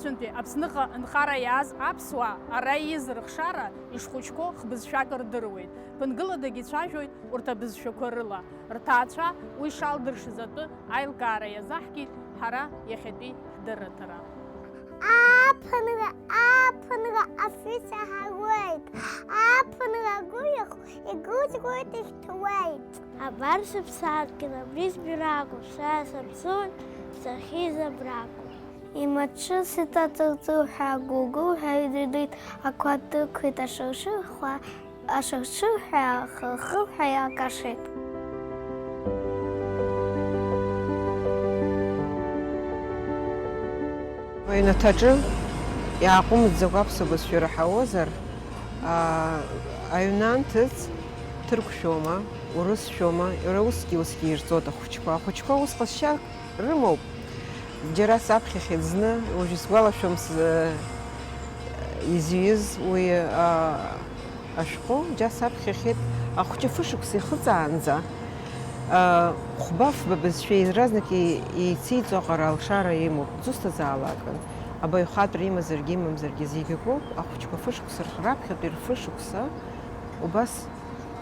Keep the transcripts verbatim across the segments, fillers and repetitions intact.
Аԥшьынтәи Аԥсныҟа нхара иааз аԥсуаа ара ииз рыхшара ишхәыҷқәоу хбызшәак рдыруеит. Ԥынгыладагь ицәажәоит урҭ абызшәақәа рыла. Рҭаацәа уи шалдыршаз атәы аилкаара иазаҳкит ҳара иахьатәи ҳдырраҭара. Ааԥынра, ааԥынра афҩы саҳауеит, ааԥынра агәы иахәо игәыҵгоит ихьҭуеит. Абар сыԥсадгьыл, абри збиракәу, сара саԥсуан, сахьиз абракәу. Имацәысит аҵәыуҵәыуҳәа, агәыгәыҳәа идыдит, ақәа дықәит, ашыршырҳәа, ашыршырҳәа, ахырхырҳәа иалкашеит. Аҩнаҭаҿы иааҟәымҵӡакәа аԥсуа бызшәа раҳауазар, аа, аҩны анҭыҵ ҭырқәшәоума, урысшәоума, иара усгьы-усгьы ирҵоит ахәыҷқәа. Ахәыҷқәа ус ҟазшьак рымоуп. Џьара саԥхьахьеит зны, уажәы сгәалашәом с-, изҩыз уи, аа, ашәҟәы, џьа саԥхьахьеит ахәҷы фышықәса ихыҵаанӡа, аа, хәба-фба бызшәа иаразнак и-, еициҵо аҟара алшара имоуп, дзусҭазаалакын. Абаҩхатәра имазаргьы имамзаргьы зегь акоуп, ахәҷқәа фышықәса рх-, раԥхьатәи рфышықәса убас,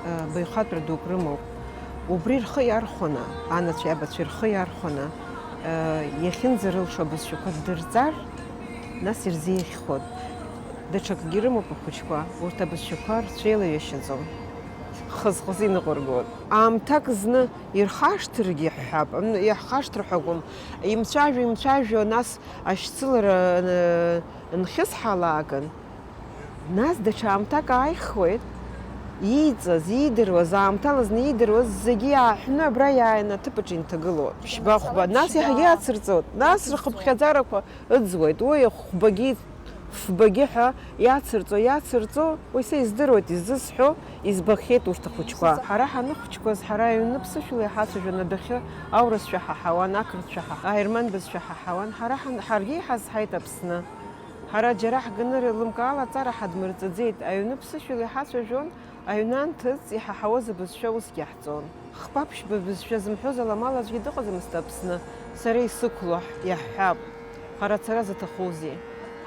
э, баҩхатәра дук рымоуп. Убри рхы иархәаны, анацәеи абацәеи рхы иархәаны, э, иахьынӡарылшо абызшәақәа ддырҵар, нас ирзеиӷьхоит. Даҽакгьы рымоуп ахәыҷқәа, урҭ абызшәақәа рцәеилаҩашьаӡом. Хыз-хыз иныҟәыргоит. Аамҭак зны ирхашҭыргьы ҳҳәап, н-, иаҳхашҭыр ҳәа акәым, имцәажәо, имцәажәо, нас ашьцылара, н-, нхьысҳалааган, нас даҽа аамҭак ааихуеит, ииҵаз, иидыруаз, аамҭала зны иидыруаз зегьы иааҳәны абра иааины аҭыԥаҿы инҭагылоит. Ԥшьба-хәба, нас иаҳагьы ацырҵоит, нас рхыԥхьаӡарақәа ыӡуеит, уи хәбагьы, фбагьы ҳәа иацырҵо, иацырҵо, уи са издыруеит, изысҳәо, избахьеит урҭ ахәыҷқәа. Ҳара ҳаныхәыҷқәаз, ҳара аҩны ԥсышәала иҳацәажәон адәахьы аурысшәа ҳаҳауан, ақырҭшәа ҳаҳ-, аерман бызшәа ҳаҳауан, ҳара ҳан-, ҳаргьы иҳазҳаит Аԥсны. Ҳара џьара ҳганы р-, лымкаала аҵара ҳадмырҵаӡеит, аҩны ԥсышәала иҳацәажәон, аҩны анҭыҵ иҳаҳауаз абызшәа усгьы иаҳҵон. Хԥа-ԥшьба бызшәа зымҳәоз аламала аӡәгьы дыҟаӡамызт Аԥсны, сара исықәло ҳ-, иаҳҳәап, ҳара ацара заҭахузеи?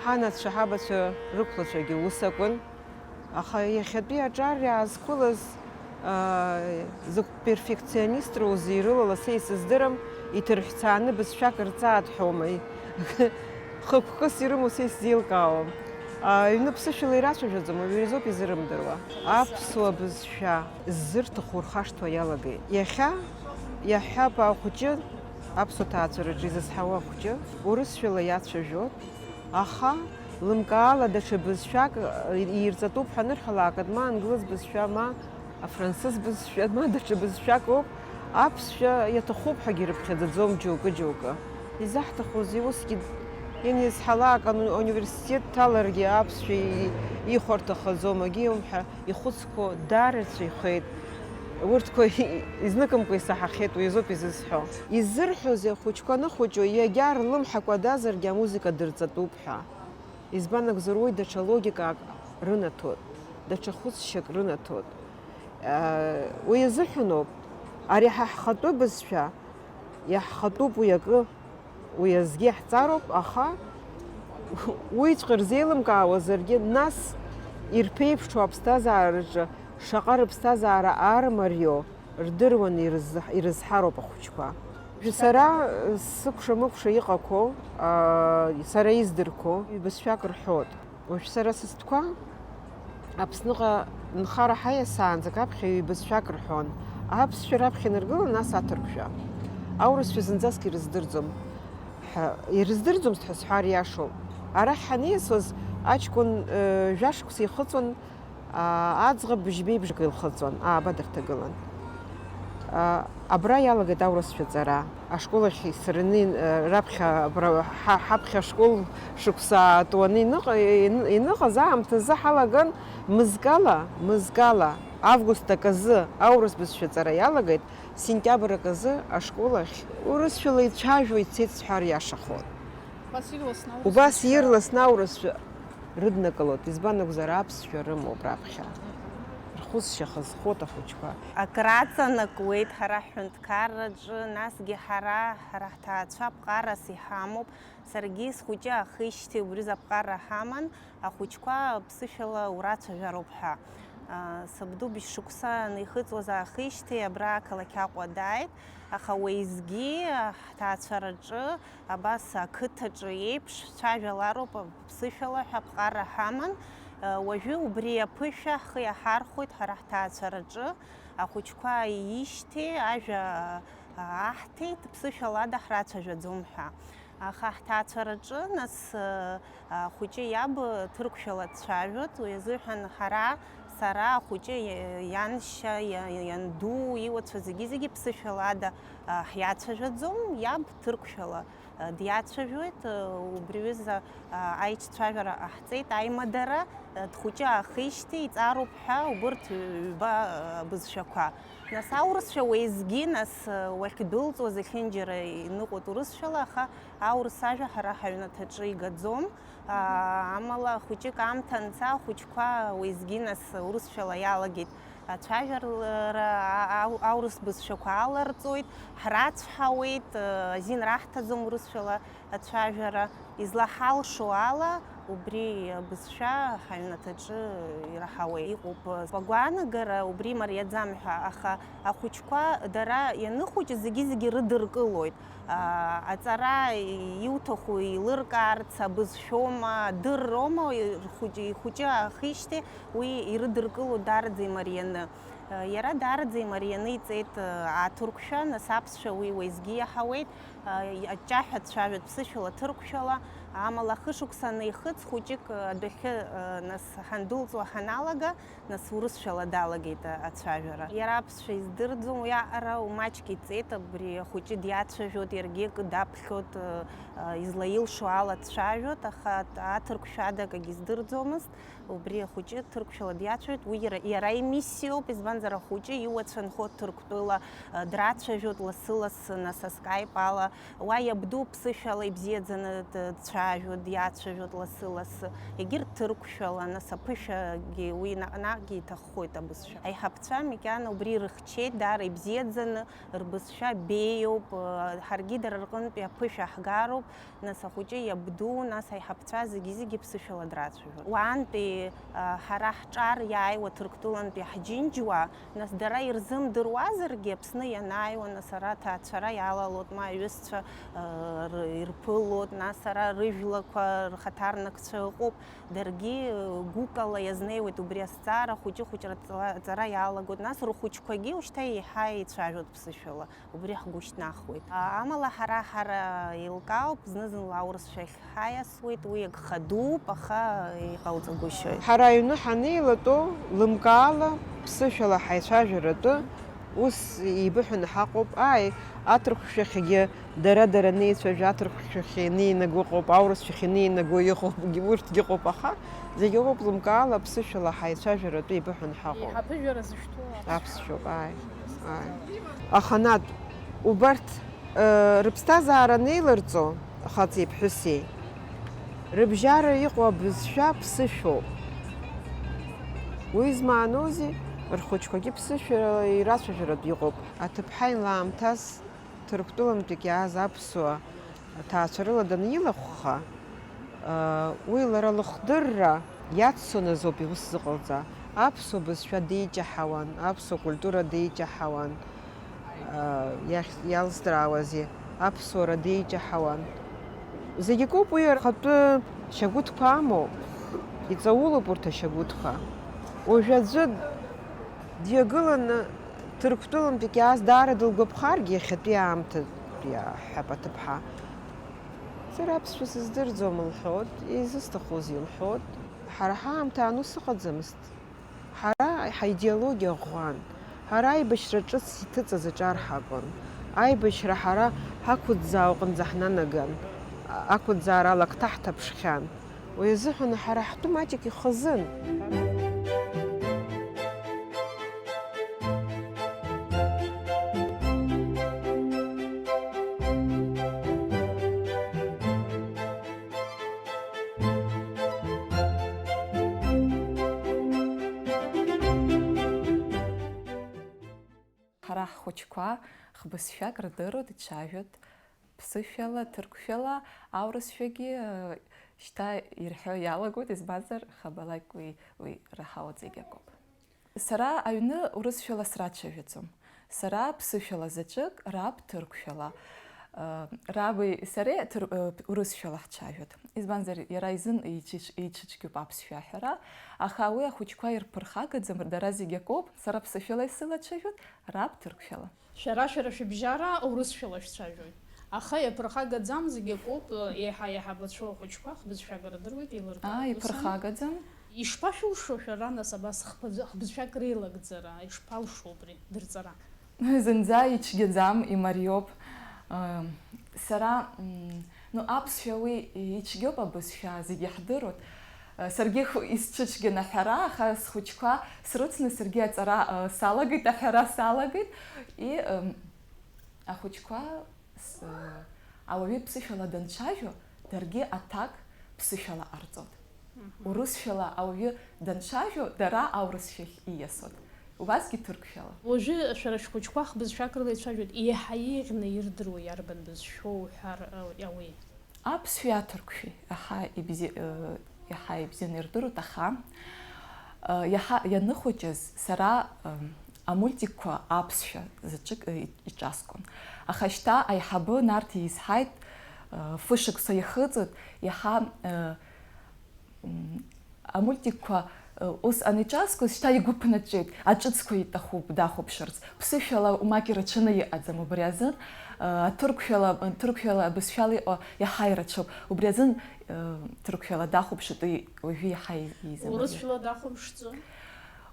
Ҳанацәа, ҳабацәа рықәлацәагьы ус акәын. Аха иахьатәи аҿар иаазқәылаз, аа, закә перфекционистроузеи рылала са исыздырам, иҭырҳәцааны бызшәак рҵааит ҳәоума, хықәкыс ирымоу са исзеилкаауам. Аҩны ԥсышәала ирацәажәаӡом, уи азоуп изырымдыруа. Аԥсуа бызшәа ззырҭаху рхашҭуа иалагеит. Иахьа иаҳҳәап, ахәыҷы, аԥсуа ҭаацәараҿы изызҳауа ахәыҷы, урысшәала иацәажәоит. Аха, лымкаала даҽа бызшәак, э, иирҵатәуп ҳәа анырҳәалак, ма англыз бызшәа, ма афранцыз бызшәа, ма даҽа бызшәак ауп, аԥсшәа иаҭахуп ҳәагьы ирыԥхьаӡаӡом џьоукы-џьоукы. Изаҳҭахузеи, усгьы ианизҳалак, ан-, университет дҭаларгьы аԥсшәа и-, ихәарҭахаӡом, агьи иумҳәа, ихәыцқәоу даара ирцәаҩхеит. Урҭқәа изныкымкәа исаҳахьеит, уи азоуп изысҳәо. Изырҳәозеи ахәыҷқәа аныхәыҷу, иагьа рлымҳақәа дазаргьы амузыка дырҵатәуп ҳәа? Избан акәзар, уи даҽа логикак рынаҭоит, даҽа хәыцшьак рынаҭоит. Уи азыҳәаноуп, ари ҳа ҳхатәы бызшәа, иаҳхатәуп уи акы, уи азгьы иаҳҵароуп, аха уиҵәҟьа рзеилымкаауазаргьы, нас ирԥеиԥшу аԥсҭазаараҿы шаҟа рыԥсҭазаара аармариоу, рдыруан ирыз-, ирызҳароуп ахәыҷқәа. Сара, сыкәша-мыкәша иҟақәоу, аа, сара издырқәоу ҩбызшәак рҳәоит. Уажә сара сыстәқәа Аԥсныҟа нхара ҳаиасаанӡак аԥхьаҩ ҩбызшәак рҳәон. Аԥсшәа раԥхьа инаргылан, нас аҭырқәшәа. Аурысшәа зынӡаск ирыздырӡом ҳәа, ирыздырӡомызт ҳәа сҳәар иашоуп. Арахь ҳаниасуаз аҷкәын, э, жәашықәса ихыҵуан, аа, аӡӷаб быжьбеиԥшк илхыҵуан, ааба дырҭагылан. Аа, абра иалагеит аурысшәа ҵара. Ашкол ахь исырны, э, раԥхьа абра ҳа-, ҳаԥхьа ашкол шықәса аатуаны иныҟ-, ин-, иныҟаз аамҭазы ҳалаган, мызкала, мызкала, август аказы аурыс бызшәа ҵара иалагеит, сентиабр аказы ашкол ахь урысшәала ицәажәо ицеит сҳәар иашахоит. Убас ирласны аурысшәа рыднакылоит, избан акәзар, аԥсшәа рымоуп раԥхьа. Рхәы Ус шьаха зхоит ахәыҷқәа. Акраҵанакуеит ҳара ҳҳәынҭқарраҿы, насгьы ҳара, ҳара ҳҭаацәа ԥҟарас иҳамоуп. Саргьы схәыҷы аахижьҭеи убри заԥҟара ҳаман, ахәыҷқәа ԥсышәала урацәажәароуп ҳәа. Сабду бжь шықәса анихыҵуаз аахижьҭеи абра ақалақь Аҟәа дааит, аха уеизгьы ҳҭаацәараҿы, абас ақыҭаҿы еиԥш, ҳцәажәалароуп ԥсышәала ҳәа ԥҟара ҳаман. Уажәы убри аԥышәа ҳхы иаҳархәоит ҳара ҳҭаацәараҿы, ахәыҷқәа иижьҭеи ажәа аҳҭеит, ԥсышәала ада ҳрацәажәаӡом ҳәа. Аха ҳҭаацәараҿы, нас, ахәыҷы иаб ҭырқәшәала дцәажәоит, уи азыҳәан ҳара, сара, ахәыҷы, ианшьа, ианду, иуацәа зегьы-зегьы ԥсышәала ада ҳиацәажәаӡом, иаб ҭырқәшәала диацәажәоит, убри ҩыза аиҿцәажәара ҟаҳҵеит, аимадара, дхәыҷы аахижьҭеи иҵаароуп ҳәа убырҭ ҩба бызшәақәа. Нас аурысшәа уеизгьы, нас, уахьдәылҵуа зехьынџьара иныҟәоит урысшәала, аха аурыс ажәа ҳара ҳаҩнаҭаҿы игаӡом. Амала хәыҷык аамҭа анца ахәыҷқәа уеизгьы, нас, урысшәала иалагеит ацәажәара, аурыс бызшәақәа аларҵоит, ҳрацәҳауеит, азин раҳҭаӡом урысшәала ацәажәара. Излаҳалшо ала, убри абызшәа ҳаҩнаҭаҿы ираҳауеит. Иҟоуп, сгәагәанагара, убри мариаӡам ҳәа, аха ахәыҷқәа дара ианыхәыҷыз зегьы-зегьы рыдыркылоит. Аҵара иуҭаху еилыркаарц, абызшәоума, адырроума, ихәыҷы, ихәыҷы аахижьҭеи уи ирыдыркыло даараӡа имарианы. Иара даараӡа имарианы иҵеит аҭырқәшәа, нас аԥсшәа уи уеизгьы иаҳауеит. Аҷҷаҳәа дцәажәоит ԥсышәала, ҭырқәшәала, амала хышықәса анеихыҵ, хәыҷык адәахьы, нас, ҳандәылҵуа ҳаналага, нас урысшәала далагеит ацәажәара. Иара аԥсшәа издырӡом, уиаҟара маҷк иҵеит, абри ахәыҷы диацәажәоит, иаргьы акы даԥхьоит, излаилшо ала дцәажәоит, аха аҭырқәшәа ада акагьы издырӡомызт. Убри ахәыҷы ҭырқәшәала диацәажәоит, уи иара, иара имиссиоуп, избанзар, ахәыҷы иуацәа нхо Ҭырқәтәыла, э, драцәажәоит лассы-лассы, нас, аскайп ала, уа иабду ԥсышәала ибзиаӡаны д-, дцәажәоит, диацәажәоит лассы-лассы, егьырҭ ҭырқәшәала, нас, аԥышәагьы уи наҟ-наҟгьы иҭаххоит абызшәа. Аиҳабацәа макьана убри ирыхьчеит, даара ибзиаӡаны, рбызшәа беиоуп, э, ҳаргьы дара рҟынтәи аԥышәа ҳгароуп, нас ахәыҷы иабду, нас аиҳабацәа зегьы-зегьы ԥсышәала драцәажәон. Уаантәи, а, ҳара ҳҿар иааиуа Ҭырқәтәылантәи ҳџьынџьуаа, нас дара ирзымдыруазаргьы, Аԥсны ианааиуа, нас ара аҭаацәара иалалоит, ма аҩызцәа, а, р-, ирԥылоит, нас ара рыжәлақәа рхаҭарнакцәа ыҟоуп, даргьы, а, гәыкала иазнеиуеит убри азҵаара, хәыҷы-хәыҷра ҵла-, ҵара иалагоит, нас рхәыҷқәагьы ушьҭа еиҳа еицәажәоит ԥсышәала. Убри ҳгәы шьҭнахуеит. Амала ҳара, ҳара еилкаауп, зны-зынла аурысшәахь ҳаиасуеит, уи агха дууп, аха иҟауҵагәышьоит. Ҳара аҩны ҳанеилатәоу, лымкаала, ԥсышәала ҳаицәажәаратәы ус еибыҳәаны ҳаҟоуп, ааи, аҭырқәшәахьгьы дара-дара анеицәажәо, аҭырқәшәахь ианинаго ыҟоуп, аурысшәахь ианинаго иҟоуп, урҭгьы ыҟоуп, аха зегь ыҟоуп, лымкаала, ԥсышәала ҳаицәажәаратәы еибыҳәаны ҳаҟоуп. Еиҳа аԥыжәара зышәҭоу аԥсшәа. Аԥсшәоуп, ааи, ааи. Аханатә, убарҭ, ыы, рыԥсҭазаара анеилырҵо, хаҵеи ԥҳәыси, рыбжьара иҟоу абызшәа ԥсышәоуп. Уи змааноузеи? Рхәыҷқәагьы ԥсышәала ирацәажәаратә иҟоуп. Аҭыԥҳа илаамҭаз Ҭырқәтәылантәик иааз аԥсуа ҭаацәа рыла данилахәха, уи лара лыхдырра иаццон азоуп иус зыҟалҵа, аԥсуа бызшәа деиҷаҳауан, аԥсуа культура деиҷаҳауан, иахь иалзҵаауазеи, аԥсуара деиҷаҳауан. Зегь акоуп, уи рхатәы шьагәыҭқәа амоуп, иҵаулоуп урҭ ашьагәыҭқәа. Уажә аӡәы дҩагыланы Ҭырқәтәылантәик иааз даара дылгәаԥхаргьы, иахьатәи аамҭатәи ҳәа аҭыԥҳа. Сара аԥсшәа сыздырӡом лҳәоит, изысҭахузеи лҳәоит. Ҳара ҳаамҭа ан ус ыҟаӡамызт. Ҳара ҳаидеологиа ӷәӷәан. Ҳара аибашьра ҿыц иҭыҵыз аҿар ҳакәын. Аибашьра ҳара ҳақәӡаауа аҟынӡа ҳнанаган, ақәӡаара ала акы ҭаҳҭаԥшхьан. Уи азыҳәан ҳара ҳтәы маҷк ихазын. Ҳхәыҷқәа хбызшәак рдыруеит, ицәажәоит ԥсышәала, ҭырқәшәала, аурысшәагьы, э, шьҭа ирҳәо иалагоит, избанзар, хабалак уи, уи раҳауа зегь акоуп. Сара аҩны урысшәала срацәажәаӡом. Сара ԥсышәала заҵәык, раб ҭырқәшәала. Э, раби сареи ҭыр-, э, урысшәала ҳцәажәоит. Избанзар, иара изын еицәыц-, еицәыцәгьоуп аԥсшәа аҳәара, аха уи ахәыҷқәа ирԥырхагаӡам, дара зегь акоуп, сара ԥсышәала исылацәажәоит, раб ҭырқәшәала. Шәара, шәара шәыбжьара урысшәала шәцәажәоит. Аха иаԥырхагаӡам, зегь акоуп, еиҳа-еиҳа бацәоу ахәыҷқәа хбызшәак рдыруеит, еилыркаауеит. Аа, ус ами? Иԥырхагаӡам. Ишԥашәылшо шәара, нас, абас хбыз-, хбызшәак реилагӡара, ишԥалшо убри дырҵара? Зынӡа ицәгьаӡам, имариоуп. Ам, сара, м, ну, аԥсшәа уи ицәгьоуп, абызшәа зегь иаҳдыруеит. Саргьы ху-, исцәыцәгьан аҳәара, аха схәыҷқәа срыцны саргьы аҵара, а, салагеит, аҳәара салагеит. И, м, ахәыҷқәа с-, ауаҩы ԥсышәала данцәажәо, даргьы аҭак ԥсышәала ҟарҵоит. Мгм. Урысшәала ауаҩы данцәажәо, дара аурысшәахь ииасуеит. Убасгьы ҭырқәшәала. Уажәы шәара шәхәыҷқәа хбызшәак рыла ицәажәоит, еиҳа еиӷьны ирдыруа иарбан бызшәоу уҳәар, ы, ауеи? Аԥсшәеи аҭырқәшәеи иаҳа ибзи-, ы, иаҳа ибзианы ирдыруеит, аха, ы, иаҳа ианыхәыҷыз сара, ы, амультикқәа аԥсшәа заҵәык, ы, иҿаскуан. Аха шьҭа аиҳабы Нарҭ изҳаит, ы, фышықәса иахыҵит, иаҳа, ы, м, амультикқәа, ы, ус аниҿаскуаз, шьҭа игәы ԥнаҵәеит, аҿыцқәа иҭахуп дахәаԥшырц. Ԥсышәала умак ирацәаны иҟаӡам убри азын, ы, аҭырқәшәала, ы, ҭырқәшәала абызшәала иҟоу иаҳа ирацәоуп. Убри азын, ы, ҭырқәшәала дахәаԥшит, уи уажәы иаҳа и-, изым. Урысшәала дахәаԥшӡом?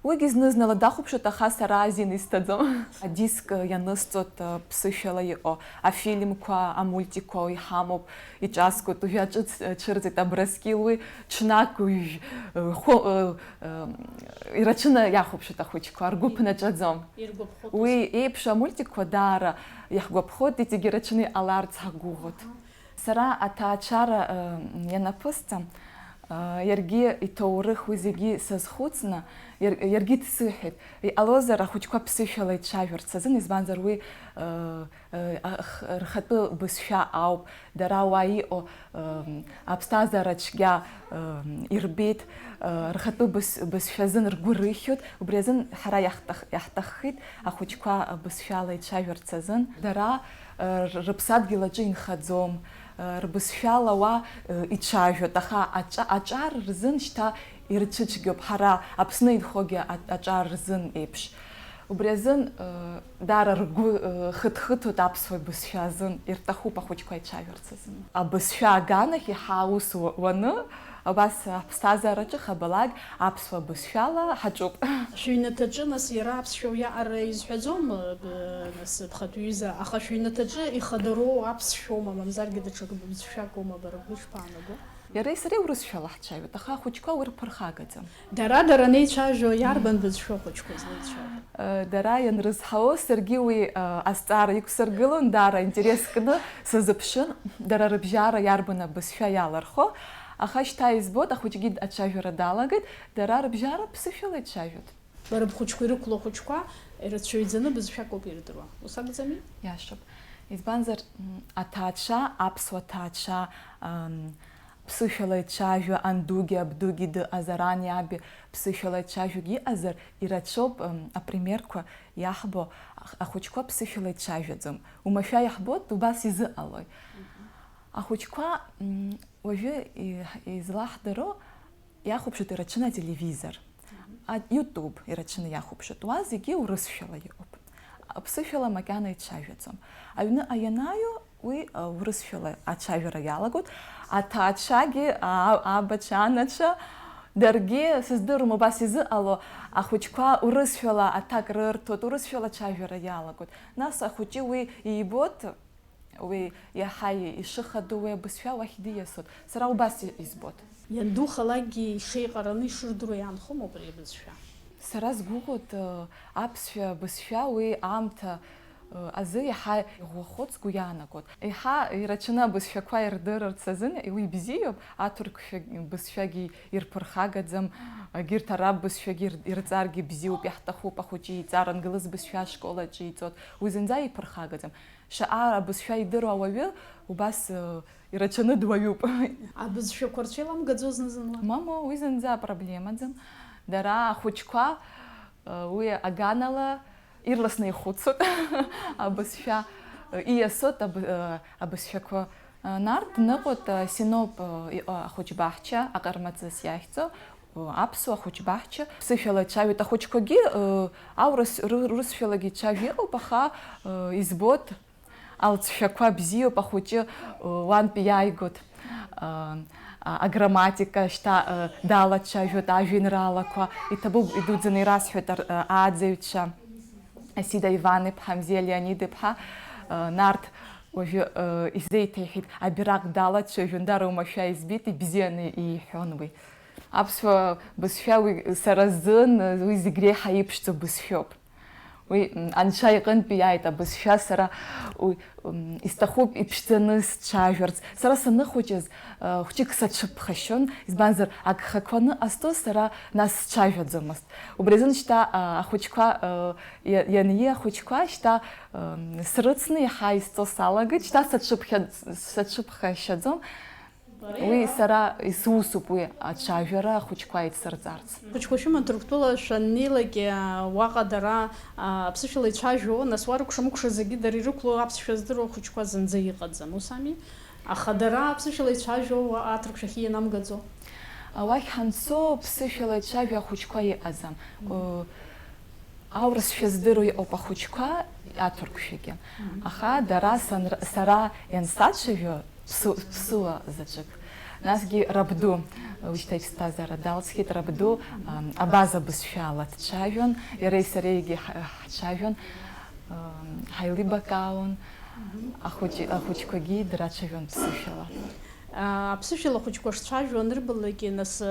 Уигьы зны-зынла дахәаԥшуеит, аха сара азин исҭаӡом. Адиск, ы, ианысҵоит, ы, ԥсышәала иҟоу, афильмқәа, амультикқәа иҳамоуп, иҿаскуеит, уажәы аҿыц, ы, цәырҵит Абрыскьыл, уи ҽнак уажә, ы, хәы-, ы, ы, ирацәаны иахәаԥшуеит ахәыҷқәа, ргәы ԥнаҵәаӡом. Иргәаԥхоит. Уи еиԥш амультикқәа даара иаҳгәаԥхоит, иҵегь ирацәаны иҟаларц ҳгәыӷуеит. Аҳа. Сара аҭаацәара, э, ианаԥысҵа, э, иаргьы иҭоурых уи зегьы сазхәыцны, иар-, иаргьы дсыҳәеит, иҟалозар ахәыҷқәа ԥсышәала ицәажәарц азын, избанзар уи, э, э, ах-, рхатәы бызшәа ауп, дара уа иҟоу, э, аԥсҭазаара цәгьа, э, ирбеит, э, рхатәы быз-, бызшәа азын ргәы рыхьуеит, убри азын ҳара иаҳҭах-, иаҳҭаххеит ахәыҷқәа бызшәала ицәажәарц азын. Дара, э, р-, рыԥсадгьыл аҿы инхаӡом. Рбызшәала уа, э, ицәажәоит, аха аҿа-, аҿар рзын шьҭа ирцәыцәгьоуп, ҳара Аԥсны инхогьы а-, аҿар рзын еиԥш. Убри азын, э, даара ргәы, э, хыҭхыҭуеит аԥсуа бызшәа азын, ирҭахуп ахәыҷқәа ицәажәарц азын. Абызшәа аганахь иаҳа аус уа-, уаны, абас аԥсҭазаараҿы хабалак аԥсуа бызшәала ҳаҿуп. Шәыҩнаҭаҿы, нас, иара аԥсшәа уиаҟара изҳәаӡом, э, б-, нас, бхатә ҩыза, аха шәыҩнаҭаҿы ихадароу аԥсшәоума, мамзаргьы даҽак бызшәак аума, бара бгәы ишԥаанаго? Иареи сареи урысшәала ҳцәажәоит, аха ахәыҷқәа уи рԥырхагаӡам. Дара-дара анеицәажәо, иарбан бызшәоу ахәыҷқәа злеицәажәо? Э, дара ианрызҳауоу, саргьы уи, э, азҵаара иқәсыргылон, даара интерес кны сазыԥшын, дара рыбжьара иарбан абызшәа иалырхуа. Аха шьҭа избоит, ахәыҷгьы ацәажәара далагеит, дара рыбжьара ԥсышәала ицәажәоит. Бара бхәыҷқәа ирықәлоу ахәыҷқәа ирацәаҩӡаны бызшәак ауп ирдыруа. Ус акәӡами? Иашоуп. Избанзар, м, аҭаацәа, аԥсуа ҭаацәа, ам, ԥсышәала ицәажәо андугьы, абдугьы дыҟазар, ани аби ԥсышәала ицәажәогьы иҟазар, ирацәоуп, м, апримерқәа иаҳбо, ах-, ахәыҷқәа ԥсышәала ицәажәаӡом. Умашәа иаҳбоит, убас изыҟалои? Мгм. Ахәыҷқәа, м, уажәы и-, излаҳдыруа, иахәаԥшуеит ирацәаны ателевизор, а, YouTube ирацәаны иахәаԥшуеит. Уа зегьы урысшәала иҟоуп. Аԥсышәала макьана ицәажәаӡом. Аҩныҟа ианааио, уи, а, урысшәала ацәажәара иалагоит. Аҭаацәагьы, а, абацәа, анацәа, даргьы, сыздыруам, убас изыҟало, ахәыҷқәа урысшәала аҭак рырҭоит, урысшәала ацәажәара иалагоит. Нас ахәыҷы уи ибоит, уи иаҳа ишыхадоу уи абызшәа уахь диасуеит. Сара убас избоит. Иандухалакгьы ишеиҟараны ишырдыруа иаанхома убри абызшәа? Сара сгәыӷуеит, э, аԥсшәа бызшәа уи аамҭа, азы иаҳа иӷәӷәахоит, сгәы иаанагоит. Еиҳа ирацәаны абызшәақәа ирдырырц азын уи бзиоуп, аҭырқәшәа бызшәагьы ирԥырхагаӡам, егьырҭ араб бызшәагьы ир-, ирҵаргьы бзиоуп, иаҳҭахуп, ахәыҷы иҵар англыз бызшәа ашкол аҿы иҵоит, уи зынӡа иԥырхагаӡам. Шаҟа абызшәа идыруа ауаҩы убас, э, ирацәаны дуаҩуп. Абызшәақәа рцәа еиламгаӡо зны-зынла? Мамоу, уи зынӡа апроблемаӡам. Дара ахәыҷқәа, э, уи аганала ирласны ихәыцуеит абызшәа, э, ииасуеит аб-, э, абызшәақәа. Э, Нарҭ дныҟәоит, э, Синоп, э, иҟоу ахәыҷбаҳча, аҟармаҵыс иахьӡу, э, аԥсуа ахәыҷбаҳча. Ԥсышәала ицәажәоит ахәыҷқәагьы, э, аурыс ры-, русшәалагьы ицәажәо иҟоуп, аха, э, избоит, алҵшәақәа бзиоуп, ахәыҷы, э, уантәи иааигоит, э, а-, аграмматика, шьҭа, э, далацәажәоит, ажәеинраалақәа, иҭабуп, идуӡӡаны ирасҳәоит ар-, э, ааӡаҩцәа, Асида Иван-иԥҳа, Мзиа Леонид-иԥҳа, э, Нарҭ уажәы, э, изеиҭеиҳәеит, абираҟ далацәажәон, дара оумашәа избеит, ибзианы иҳәон уи. Аԥсуа бызшәа уи сара сзын, уи зегь реиҳа иԥшӡоу бызшәоуп. Уи, м, Анцәа иҟынтәи иааит абызшәа, сара уи, м, исҭахуп иԥшӡаны сцәажәарц. Сара саныхәыҷыз, э, хәҷык сацәыԥхашьон, избанзар, агхақәа аныҟасҵоз сара нас сцәажәаӡомызт. Убри азын шьҭа, а, ахәыҷқәа, э, иа-, ианиа ахәыҷқәа шьҭа, м, срыцны иаҳа исҵо салагеит, шьҭа сацәыԥхьа-, сацәыԥхашьаӡом. Уи сара исусуп уи ацәажәара ахәыҷқәа еицырҵарц. Хәыҷқәа шәыман Ҭырқәтәыла шәаннеилак, уаҟа дара, а, аԥсышәала ицәажәо, нас уа рыкәша-мыкәша зегьы дара ирықәло аԥсшәа здыруа хәыҷқәа зынӡа иҟаӡам, ус ами? Аха дара аԥсышәала ицәажәо уа аҭырқәшәахьы ианамгаӡо? Уахь ҳанцо ԥсышәала ицәажәо ахәыҷқәа иҟаӡам. Аурысшәа здыруа иҟоуп ахәыҷқәа, аҭырқәшәагьы. Аха дара санр-, сара иансацәажәо, ԥсу-, ԥсуа заҵәык. Насгьы рабду, уи шьҭа иԥсҭазаара далҵхьеит, рабду, ам, абаза бызшәала дцәажәон, иареи сареигьы ҳ-, ҳцәажәон, ам, ҳаилибакаауан, ахәыҷы-, ахәыҷқәагьы драцәажәон ԥсышәала. Аԥсышәала ахәыҷқәа шцәажәо анырбалакгьы, нас,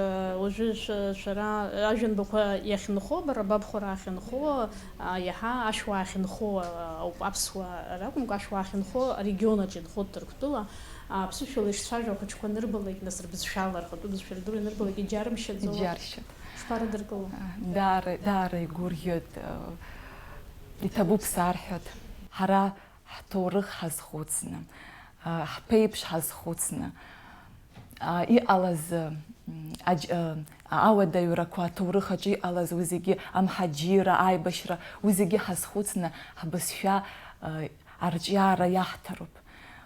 уажәы шәа-, шәара ажәанбақәа иахьынхо, бара бабхәараа ахьынхо, а, иаҳа ашәуаа ахьынхо, а, ауп, аԥсуаа ракәымкәа, ашәуаа ахьынхо арегион аҿы инхоит Ҭырқәтәыла. А, аԥсышәала ишцәажәо ахәыҷқәа анырбалак, нас рбызшәала, рхатәы бызшәа рдыруа ианырбалак, иџьарымшьаӡо. Иџьаршьоит. Шԥарыдыркыло? Даара, даара игәырӷьоит, э, иҭабуп сарҳәоит. Ҳара ҳҭоурых ҳазхәыцны, э, ҳԥеиԥш ҳазхәыцны, а, иҟалаз, м, аџь-, а, ауадаҩрақәа, аҭоурых аҿы иҟалаз уи зегьы, амҳаџьырра, аибашьра, уи зегьы ҳазхәыцны, ҳбызшәа, а, арҿиара иаҳҭароуп.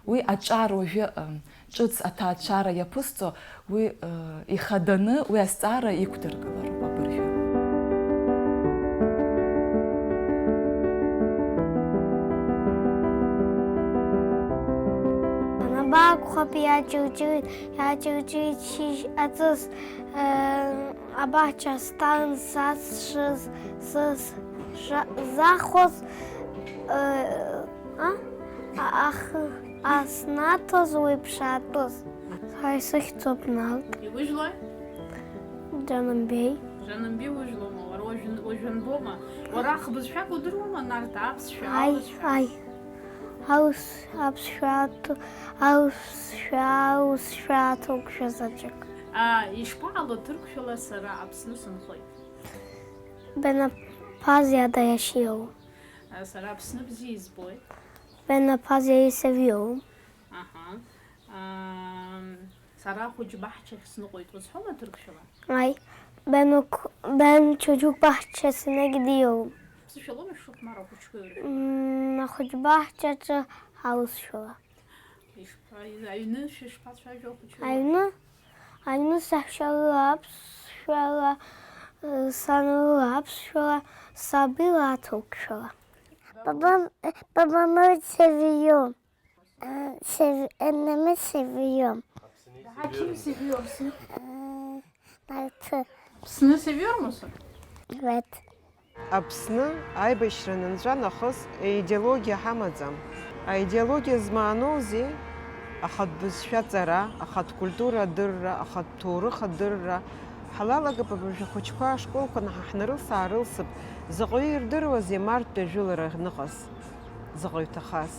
Уи аҿар уажәы, а, ҿыц аҭаацәара иаԥысҵо, уи, а, ихаданы уи азҵаара иқәдыргылароуп абыржәы. Анабаақәхап иаҷырҷырит, иаҷырҷырит шьыжь аҵыс, э, абаҳча сҭан сацшыз, сыз-, ша-, захәоз, э, а? А-, ах-, аснаҭоз уи ԥшаатәыз. Ҳа исыхьӡуп Нарҭ. Иужәлои? Џьанымбеи. Џьанымбеи ужәлома? Уара уажәын-, уажәанбома? Уара ахбызшәак удыруама, Нарҭ, аԥсшәа, аи, аурысшәа? Аи. Аус-, аԥсшәа ату-, аусшәа, аусшәа аҭырқәшәа заҵәык. А, ишԥаҟало ҭырқәшәала сара Аԥсны сынхоит? Бена пазиада яшиу. А, сара Аԥсны бзиа избоит. Бена пазиа исавиу. Аҳа. Ам, сара ахәыҷ баҳчахь сныҟәоит, узҳәома ҭырқәшәала? Аи, бен ук-, бен чуџьук баҳча сынагьдиоу. Ԥсышәалоума шәхәмаруа ахәыҷқәа ирҳәо? М, ахәыҷ баҳчаҿы аусшәала. Ишԥа-, аҩны шәышԥацәажәо ахәыҷқәа? Аҩны, аҩны саҳәшьа лыла аԥсшәала, сан лыла аԥсшәала, саб ила аҭырқәшәала. Баба, баба мамоу севиом. Э, сев-, э, нами севиом. Даҳа ким севиорсу? Э, Нарты. Ԥсны севиормусу? Вет. Аԥсны аибашьра анынҵәа нахыс аидеологиа ҳамаӡам. Аидеологиа змааноузеи? Ахатә бызшәа ҵара, ахатә культура адырра, ахатә ҭоурых адырра. Ҳалалагап абыржәы ахәыҷқәа ашколқәа наҳа ҳнарылс-аарылсып, заҟаҩы ирдыруазеи Марттәи ажәылара ныҟаз? заҟаҩ ҭахаз.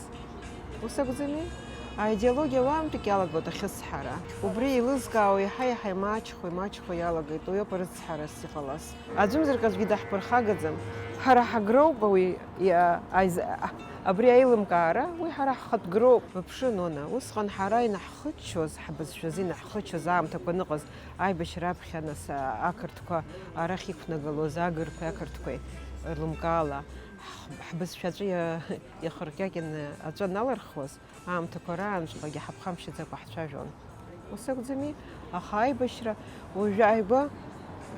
Ус акәӡами? Аидеологиа уаантәик иалагоит ахьысҳара. Убри еилызкаауа иаҳа-иаҳа имаҷхо, имаҷхо иалагеит, уи ауп арыцҳарас иҟалаз. Аӡәымзарак аӡәгьы даҳԥырхагаӡам. Ҳара ҳагроуп уи, иа-, аиз-, а-, абри аилымкаара, уи ҳара ҳхатә гроуп. Быԥшы, Нона, усҟан ҳара инаҳхыччоз, ҳбызшәазы инаҳхыччоз аамҭақәа аныҟаз, аибашьра аԥхьа нас, а, ақырҭқәа арахь иқәнагалоз агырқәеи ақырҭқәеи рлымкаала, ҳ-, ҳбызшәаҿы иа-, иахыркьакьаны аҵәа аналырхуаз, аамҭақәа раанҵәҟьагьы ҳаԥхамшьаӡакәа ҳцәажәон. Ус акәӡами? Аха аибашьра уажәы ааигәа,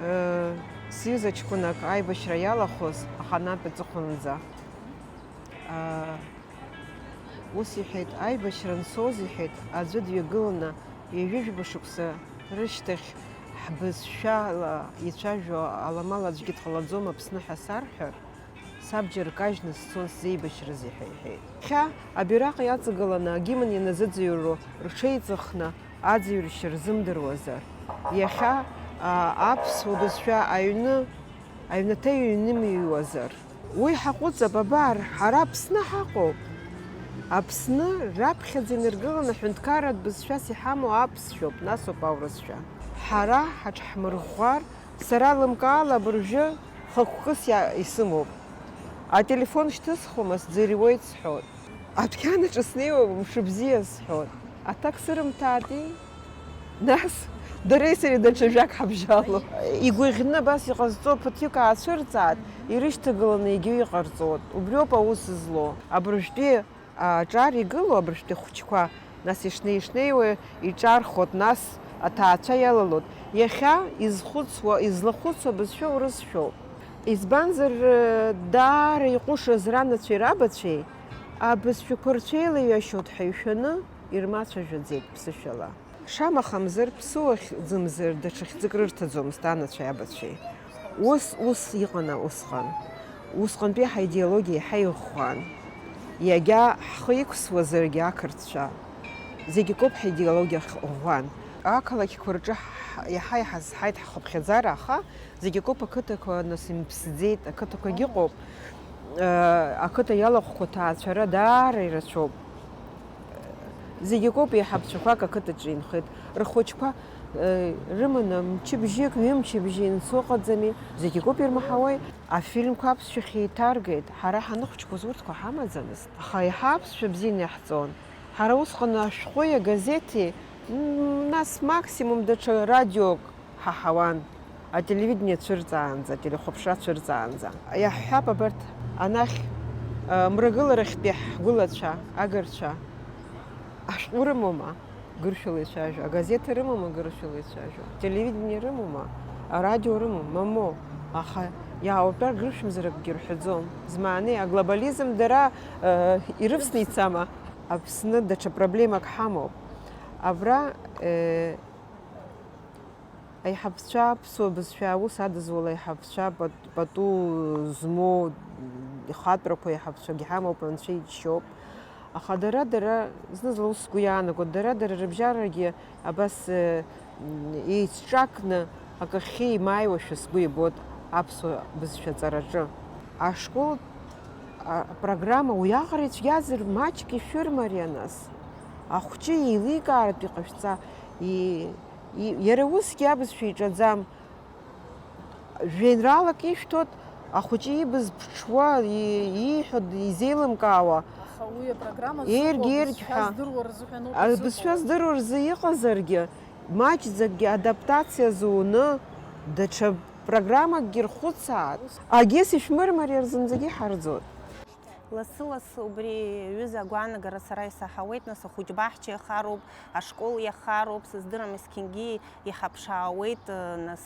э, сҩыза ҷкәынак аибашьра иалахәыз аханатә аҵыхәанӡа, а, ус иҳәеит, аибашьра ансоуз, иҳәеит, аӡәы дҩагыланы, ҩажәижәаба шықәса рышьҭахь ҳбызшәала ицәажәо аламала аӡәгьы дҟалаӡом Аԥсны ҳәа сарҳәар, сабџьар кажьны сцон сзеибашьрыз, иҳәа иҳәеит. Иахьа абираҟ иаҵагыланы агимн ианазыӡырҩуа рҽеиҵыхны аӡырҩашьа рзымдыруазар? Иахьа, а, аԥсуа бызшәа аҩны, аҩнаҭа иҩнымыҩуазар? Уи ҳаҟәыҵып, абар, ҳара Аԥсны ҳаҟоуп. Аԥсны раԥхьаӡа инаргыланы ҳәынҭқарратә бызшәас иҳамоу аԥсшәоуп, насоуп аурысшәа. Ҳара ҳаҽҳмырӷәӷәар, сара лымкаала абыржәы хықәкыс иа-, исымоуп. Ателефон шьҭысхуама, сӡырҩуеит сҳәоит. Адәқьанаҿы снеиуа мшыбзиа сҳәоит. Аҭак сырымҭаади? Нас дареи сареи даҽа жәак ҳабжьалоуп. Игәаӷьны абас иҟазҵо ԥыҭҩык аацәырҵаат, ирышьҭагыланы егьаҩ иҟарҵоит. Убриоуп аус злоу. Абыржәтәи аҿар игылоу абыржәтәи ахәыҷқәа, нас ишнеи-ишнеиуа иҿархот, нас аҭаацәа иалалот. Иахьа изхәыцуа, излахәыцуа абызшәа урысшәоуп. Избанзар, даара иҟәышыз ранацәеи рабацәеи абызшәақәа рцәеилаҩашьоит ҳәа ишәаны ирмацәажәаӡеит ԥсышәала. Шамахамзар, ԥсуа хьӡымзар даҽа хьӡык рырҭаӡомызт анацәеи абацәеи. Ус, ус иҟан усҟан. Усҟантәи ҳаидеологиа иаҳа иӷәӷәан. Иагьа ҳхы иқәсуазаргьы ақырҭцәа. Зегь акоуп ҳаидеологиа ӷәӷәан. Ақалақьқәа рҿы ҳ-, иаҳа иҳазҳаит ҳхыԥхьаӡара, аха зегь акоуп ақыҭақәа нас имԥсӡеит, ақыҭақәагь ыҟоуп. Э, ақыҭа иалахәқәа ҭаацәара даара ирацәоуп. Зегь акоуп, еиҳабацәақәак ақыҭаҿы инхеит. Рхәыҷқәа, э, рыманы мчыбжьык, ҩымчыбжьы инцо ыҟаӡами? Зегь акоуп, ирмаҳауеи? Афильмқәа аԥсшәахь еиҭаргеит. Ҳара ҳаныхәыҷқәоз урҭқәа ҳамаӡамызт. Аха еиҳа аԥсшәа бзианы иаҳҵон. Ҳара усҟан ашәҟәи агазеҭи, м, нас максимум даҽа радиок ҳаҳауан, ателевидение цәырҵаанӡа, ателехәаԥшра цәырҵаанӡа. Иаҳҳәап, абарҭ анахь, а, мрагыларахьтәи ҳгәылацәа, агырцәа, ашәҟәы рымоума гыршәала ицәажәо, агазеҭ рымоума гыршәала ицәажәо, ателевидение рымоума, арадио рымоума, мамоу, аха иаауҳәар гыршәымзар акгьы рҳәаӡом. Змаанеи, аглобализм дара, а, ирывсны ицама? Аԥсны даҽа проблемак ҳамоуп. Абра, э, Аиҳабацәа, аԥсуа бызшәа аус адызуала аиҳабацәа, пат-, пату змоу ихатәрақәа аиҳабацәагьы ҳамоуп, анцәа иџьшьоуп. Аха дара, дара, зны-зынла ус сгәы иаанаго, дара, дара рыбжьарагьы абас, э, еицҿакны акахьы имааиуашәа сгәы ибоит аԥсуа бызшәа аҵараҿы. Ашкол, а, апрограмма уиаҟара ицәгьазар, маҷк ишәырмариа нас. Ахәҷы еиликааратә иҟашәҵа, и-, И-, иара усгьы абызшәа иҿаӡам. Жәеинраалак ишәҭоит, ахәыҷы ибз ԥҽуа, и-, ииҳәо изеилымкаауа. Аха уи апрограмма Ергь, зыҟоу ергь абызшәа ҳәа. Здыруа рзыҳәан ауп. Абызшәа изыҟоу. Здыруа рзы иҟазаргьы, маҷӡакгьы адаптациа зуны, даҽа программакгьы рхәыцаат. Агес ишәмырмариар зынӡагьы ҳарӡоит. Лассы-лассы убри аҩыза агәаанагара сара исаҳауеит, нас ахәыҷ баҳча иахароуп, ашкол иахароуп, сыздырам, есқьынгьы иҳаԥшаауеит, нас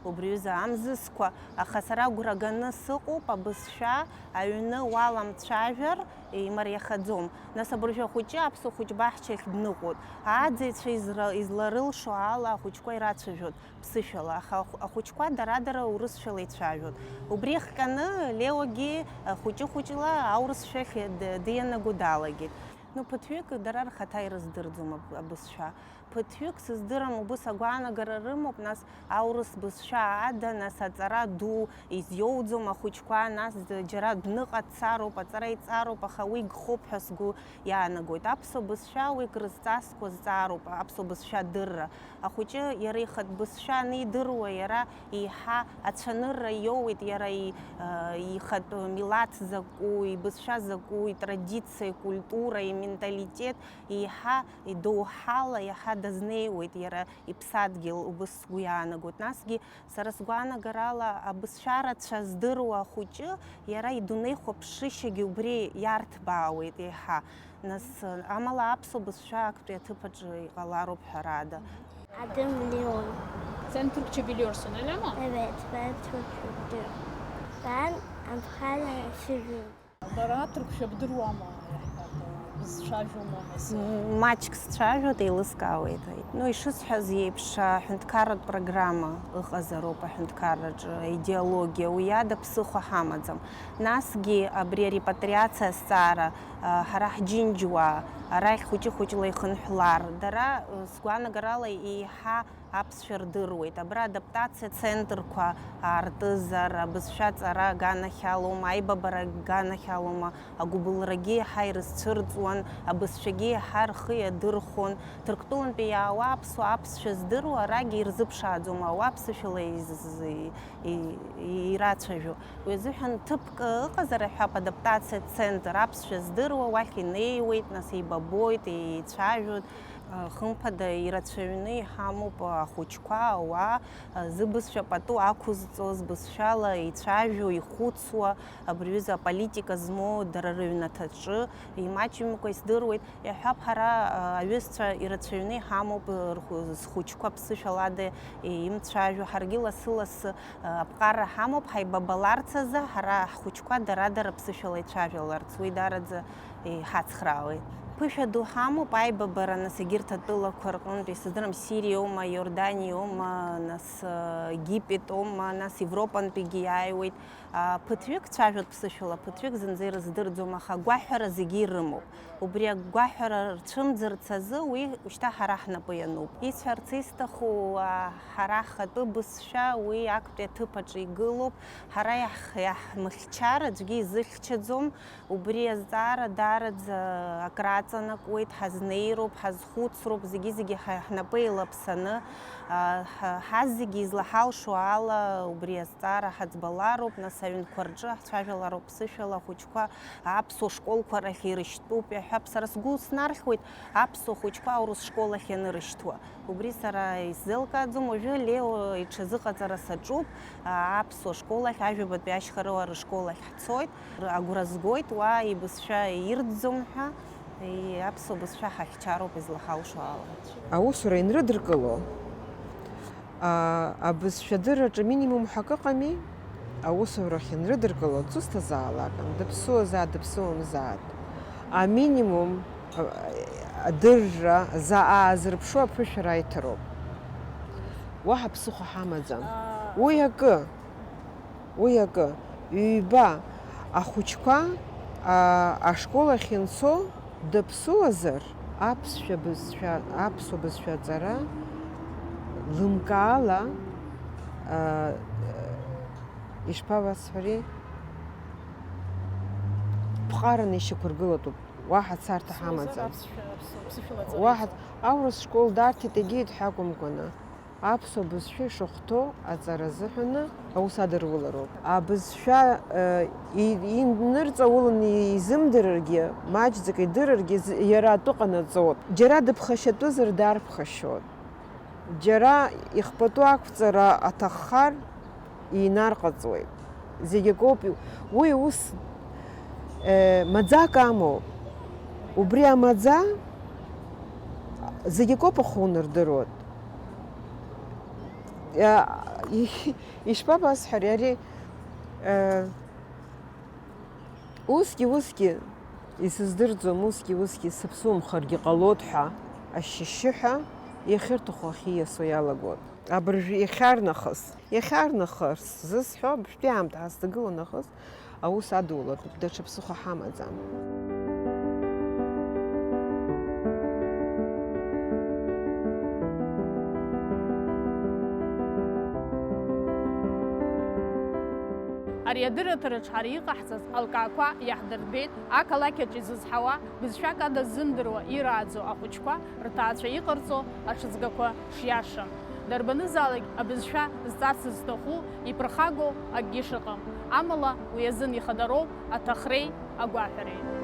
убри аҩыза амзызқәа, аха сара агәра ганы сыҟоуп, абызшәа аҩны уаламцәажәар имариахаӡом. Нас абыржәы ахәыҷы аԥсуа хәыҷ баҳча ахь дныҟәоит, ааӡаҩцәа изра-, изларылшо ала ахәыҷқәа ирацәажәоит. Ԥсышәала, аха ахә-, ахәыҷқәа дара-дара урысшәала ицәажәон. Убри иахҟьаны Леогьы, э, хәыҷы-хәыҷла аурысшәахь д-, дианаго далагеит. Ну, ԥыҭҩык дара рхаҭа ирыздырӡом аб-, абызшәа. Ԥыҭҩык сыздырам, убыс агәаанагара рымоуп, нас аурыс бызшәа ада, нас аҵара ду изиоуӡом ахәыҷқәа, нас д-, џьара адәныҟа дцароуп, аҵара иҵароуп, аха уи гхоуп ҳәа сгәы иаанагоит. Аԥсуа бызшәа уи крызҵазкуа зҵаароуп, аԥсуа бызшәа адырра. Ахәыҷы иара ихатә бызшәа анидыруа, иара еиҳа ацәанырра иоуеит, иара и-, э, ихатә милаҭ закәу, ибызшәа закәу, итрадициа, икультура, именталитет еиҳа идоуҳала, иаҳа дазнеиуеит иара иԥсадгьыл, убыс сгәы иаанагоит. Насгьы сара сгәаанагарала, абызшәа рацәа здыруа ахәыҷы, иара идунеихәаԥшышьагьы убри иарҭбаауеит еиҳа. Нас, амала аԥсуа бызшәа актәи аҭыԥаҿы иҟалароуп ҳәарада. Adım Leon. Sen Türkçe biliyorsun, öyle mi? Evet, ben Türkçe biliyorum. Ben Antalya'ya seviyorum. Бара аҭырқәшәа бдыруама, иаҳҳәап, бызцәажәома, нас? М, маҷк сцәажәоит, еилыскаауеит. Ну, ишысҳәаз еиԥш, аҳәынҭқарратә программа ыҟазароуп аҳәынҭқарраҿы, аидеологиа, уи ада ԥсыхәа ҳамаӡам. Насгьы абри арепатриациа азҵаара, а, ҳара ҳџьынџьуаа, арахь хәыҷы-хәыҷла ихынҳәлар, дара, а, сгәаанагарала еиҳа аԥсшәа рдыруеит. Абра адаптациа центрқәа аартызар, абызшәа аҵара аганахьалома, аибабара аганахьалома, агәыбылрагьы еиҳа ирызцәырҵуан, абызшәагьы еиҳа рхы иадырхәон. Ҭырқәтәылантәи иаауа аԥсуаа аԥсшәа здыруа арагьы ирзыԥшааӡом, ауаа ԥсышәала из-, и-, и-, ирацәажәо. Уи азыҳәан ҭыԥк ыҟазар, иҳәап, адаптациа центр, аԥсшәа здыруа уахь инеиуеит, нас еибабоит, еицәажәоит. Хымԥада, ирацәаҩны иҳамоуп ахәыҷқәа, ауаа, зыбызшәа пату ақәызҵо, збызшәала ицәажәо, ихәыцуа, абри аҩыза аполитика змоу дара рыҩнаҭаҿы имаҷымкәа исдыруеит. Иаҳҳәап, ҳара, аҩызцәа ирацәаҩны иҳамоуп, рхәы-, зхәыҷқәа ԥсышәалада имцәажәо, ҳаргьы лассы-лассы аԥҟарра ҳамоуп, ҳаибабаларц азы, ҳара ҳхәыҷқәа дара-дара ԥсышәала ицәажәаларц, уи даараӡа иҳацхраауеит. Ԥышәа ду ҳамоуп аибабара, нас, егьырҭ атәылақәа рҟынтә, исыздырам, Сириоума, Иорданиоума, нас, Египетоума, нас, Европантәигьы иааиуеит. А, ԥыҭҩык цәажәоит ԥсышәала, ԥыҭҩык зынӡа ирыздырӡом, аха агәаҳәара зегьы ирымоуп. Убри агәаҳәара рцәымӡырц азы уи шьҭа ҳара ҳнапы иануп. Исҳәарц исҭаху, а, ҳара ҳхатәы бызшәа уи актәи аҭыԥ аҿы игылоуп. Ҳара иаҳ-, иаҳмыхьчар аӡәгьы изыхьчаӡом. Убри азҵаара даараӡа акраҵанакуеит, ҳазнеироуп, ҳазхәыцроуп, зегьы-зегьы ҳа-, ҳнапы еилаԥсаны, а, ҳа-, ҳазегьы излаҳалшо ала убри азҵаара ҳаӡбалароуп, нас аҩнқәа рҿы ҳцәажәалароуп ԥсышәала, ахәыҷқәа аԥсуа школқәа рахь ирышьтәуп, иаҳҳәап, сара сгәы снархьуеит аԥсуа хәыҷқәа аурыс школ ахь ианырышьҭуа. Убри сара исзеилкааӡом, уажәы Лео иҽазыҟаҵара саҿуп, а, аԥсуа школ ахь, ажәабатәи ашьхарыуаа рышкол ахь ҳцоит, р-, агәра згоит, уа ибызшәа ирӡӡом ҳәа, и-, аԥсуа бызшәа ҳахьчароуп излаҳалшо ала. Аусура ианрыдыркыло, а, абызшәадырраҿы минимум ҳәа акы ыҟами, аусурахь ианрыдыркыло, дзусҭазаалак, дыԥсуазаат, дыԥсуамзаат, аминимум, а, адырра, за аазырԥшуа аԥышәара аиҭароуп. Уаҳа ԥсыхәа ҳамаӡам. Уи акы, уи акы, ҩба ахәыҷқәа, а, ашкол ахь ианцо, дыԥсуазар, аԥсшәа бызшәа, аԥсуа бызшәа аҵара лымкаала, а, ишԥабасҳәари, ԥҟараны ишьақәыргылатәуп, уаҳа царҭа ҳамаӡам. Уаҳа, аурыс школ дарҭеит, егьит ҳәа акәымкәаны, аԥсуа бызшәа ишахәҭоу аҵара азыҳәаны аус адырулароуп. Абызшәа, э, и-, инырҵауланы изымдырыргьы, маҷӡак идырыргьы, з-, иара атәы ҟанаҵоит. Џьара дыԥхашьатәызар, дарԥхашьоит. Џьара ихпату ақәҵара аҭаххар, инарҟаҵуеит. Зегь акоуп, уи ус, э, маӡак амоуп. Убри амаӡа зегь акоуп ахы унардыруа. Иа-, и-, ишԥабасҳәари, ари, э, усгьы, усгьы исыздырӡом, усгьы, усгьы сыԥсумхаргьы ҟалоит ҳәа, ашьшьыҳәа иахьырҭаху ахь ииасуа иалагоит. Абыржә иахьарнахыс, иахьарнахыс зысҳәо, абыржәтәи аамҭа ҳазҭагылоу нахыс, аус адулатәуп, даҽа ԥсыхәа ҳамаӡам. Ари адырраҭараҿ ҳара иҟаҳҵаз алкаақәа иаҳдырбеит, ақалақь аҿы изызҳауа, бызшәак ада ззымдыруа ирааӡо ахәыҷқәа рҭаацәа иҟарҵо аҽыҵгақәа шиашам. Дарбанызаалак абызшәа зҵарц зҭаху иԥырхагоу акгьы шыҟам, амала уи азын ихадароуп аҭахреи агәаҳәареи.